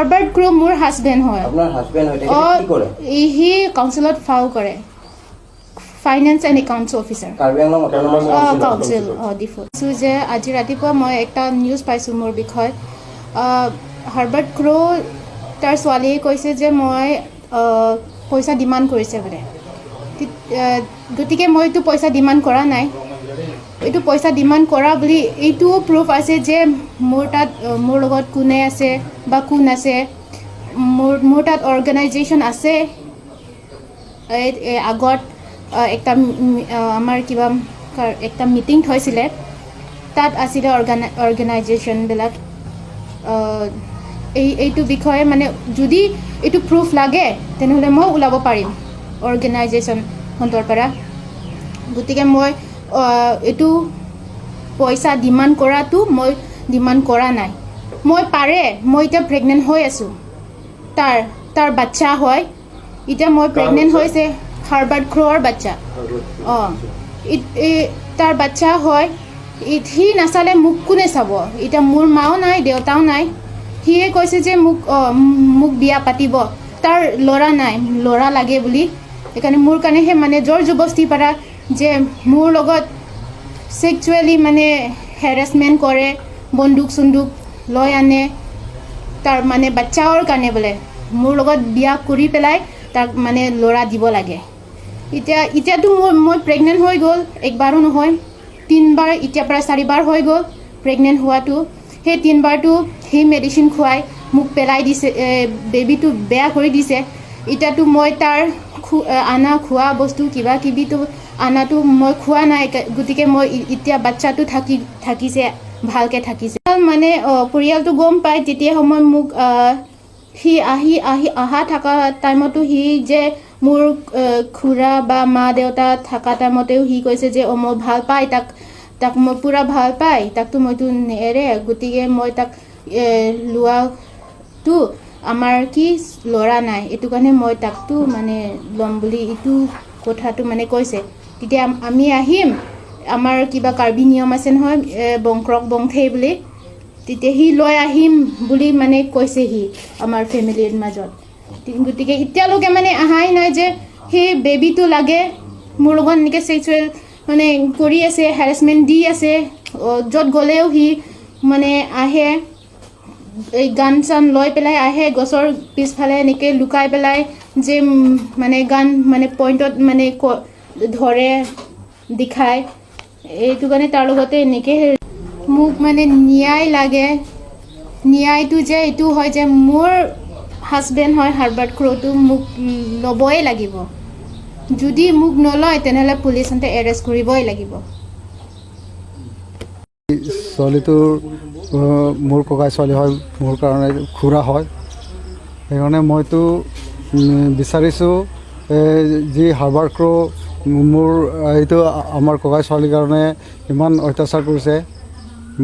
Herbert ক্ৰ' মোৰ husband হয়। আপোনাৰ হাজবেণ্ড হয়, তেখেতে কি কৰে? সি কাউন্সিলত ফাও কৰে, finance and accounts officer. Karbi Anglong autonomous. Council Diphu. যে আজি ৰাতিপুৱা মই এটা নিউজ পাইছোঁ মোৰ বিষয়ে, হাৰ্বাৰ্ট ক্ৰ' তাৰ ছোৱালীয়ে কৈছে যে মই পইচা ডিমাণ্ড কৰিছে বোলে। গতিকে মই এইটো পইচা ডিমাণ্ড কৰা নাই। এইটো পইচা ডিমাণ্ড কৰা বুলি এইটোও প্ৰুফ আছে যে মোৰ তাত মোৰ লগত কোনে আছে বা কোন আছে। মোৰ তাত অৰ্গেনাইজেশ্যন আছে। এই আগত একটা আমাৰ কিবা একটা মিটিং থৈছিলে, তাত আছিলে অৰ্গেনাইজেশ্যনবিলাক। এইটো বিষয়ে মানে যদি এইটো প্ৰুফ লাগে, তেনেহ'লে মই ওলাব পাৰিম অৰ্গেনাইজেশ্যনখনৰ পৰা। গতিকে মই এইটো পইচা ডিমাণ্ড কৰাটো মই ডিমাণ্ড কৰা নাই। মই পাৰে মই এতিয়া প্ৰেগনেণ্ট হৈ আছোঁ, তাৰ বাচ্চা হয়। এতিয়া মই প্ৰেগনেণ্ট হৈছে, হাৰ্বাৰ্ট ক্ৰ'ৰ বাচ্চা। অঁ, তাৰ বাচ্চা হয়। সি নাচালে মোক কোনে চাব? এতিয়া মোৰ মাও নাই, দেউতাও নাই। সিয়ে কৈছে যে মোক বিয়া পাতিব, তাৰ ল'ৰা নাই, ল'ৰা লাগে বুলি। সেইকাৰণে মোৰ কাৰণেহে মানে জোৰ জবস্তি পৰা যে মোৰ লগত ছেক্সুৱেলি মানে হেৰেছমেণ্ট কৰে, বন্দুক চন্দুক লৈ আনে। তাৰ মানে বাচ্চাৰ কাৰণে বোলে মোৰ লগত বিয়া কৰি পেলাই তাক মানে ল'ৰা দিব লাগে। এতিয়াতো মই প্ৰেগনেণ্ট হৈ গ'ল, একবাৰো নহয়, তিনিবাৰ, এতিয়াৰ পৰা চাৰিবাৰ হৈ গ'ল প্ৰেগনেণ্ট হোৱাটো। সেই তিনিবাৰটো সেই মেডিচিন খুৱাই মোক পেলাই দিছে, বেবীটো বেয়া কৰি দিছে। এতিয়াতো মই তাৰ আনা খোৱা বস্তু কিবা কিবিটো আনাটো মই খোৱা নাই। গতিকে মই এতিয়া বাচ্চাটো থাকিছে, ভালকৈ থাকিছে। মানে পৰিয়ালটো গম পায়। তেতিয়া সময় মোক সি আহি আহি অহা থকা টাইমতো সি যে মোৰ খুৰা বা মা দেউতা থকা টাইমতেও সি কৈছে যে মই ভাল পাই তাক, মই পূৰা ভাল পাই, তাকতো মইতো নেৰে। গতিকে মই তাক লোৱাটো আমাৰ কি ল'ৰা নাই, এইটো কাৰণে মই তাকতো মানে ল'ম বুলি এইটো কথাটো মানে কৈছে। তেতিয়া আমি আহিম, আমাৰ কিবা কাৰ্বি নিয়ম আছে নহয়, বংক্ৰক বংথেই বুলি, তেতিয়া সি লৈ আহিম বুলি মানে কৈছে সি আমাৰ ফেমিলিৰ মাজত। গতিকে এতিয়ালৈকে মানে অহাই নাই যে সেই বেবীটো লাগে। মোৰ লগত এনেকৈ ছেক্সুৱেল মানে কৰি আছে, হেৰেছমেণ্ট দি আছে। য'ত গ'লেও সি মানে আহে, এই গান চান লৈ পেলাই আহে, গছৰ পিছফালে এনেকৈ লুকাই পেলাই যে মানে গান মানে পইণ্টত মানে ধৰে দেখায়। এইটো কাৰণে তাৰ লগতে এনেকৈ মোক মানে ন্যায় লাগে। ন্যায়টো যে এইটো হয় যে মোৰ হাজবেণ্ড হয় হাৰ্বাৰ্ট ক্ৰ'টো, মোক ল'বই লাগিব। যদি মোক নলয়, তেনেহ'লে পুলিচহঁতে এৰেষ্ট কৰিবই লাগিব। ছোৱালীটোৰ মোৰ ককাই ছোৱালী হয়, মোৰ কাৰণে খুৰা হয়। সেইকাৰণে মইতো বিচাৰিছোঁ যি হাৰ্বাৰ্ট ক্ৰ' মোৰ এইটো আমাৰ ককাই ছোৱালীৰ কাৰণে ইমান অত্যাচাৰ কৰিছে,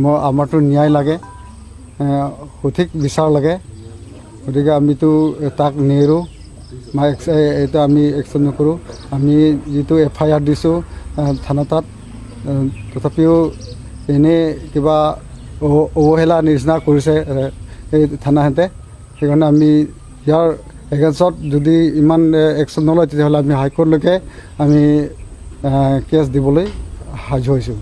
মই আমাৰতো ন্যায় লাগে, সঠিক বিচাৰ লাগে। গতিকে আমিতো তাক নেৰোঁ বা এইটো আমি একচেপ্ট নকৰোঁ। আমি যিটো এফআইআৰ দিছোঁ থানা তাত, তথাপিও এনেই কিবা অৱহেলা নিচিনা কৰিছে এই থানাহেঁতে। সেইকাৰণে আমি ইয়াৰ এগেইনষ্টত যদি ইমান একশ্যন নলয়, তেতিয়াহ'লে আমি হাইকোৰ্টলৈকে আমি কেছ দিবলৈ সাজু হৈছোঁ।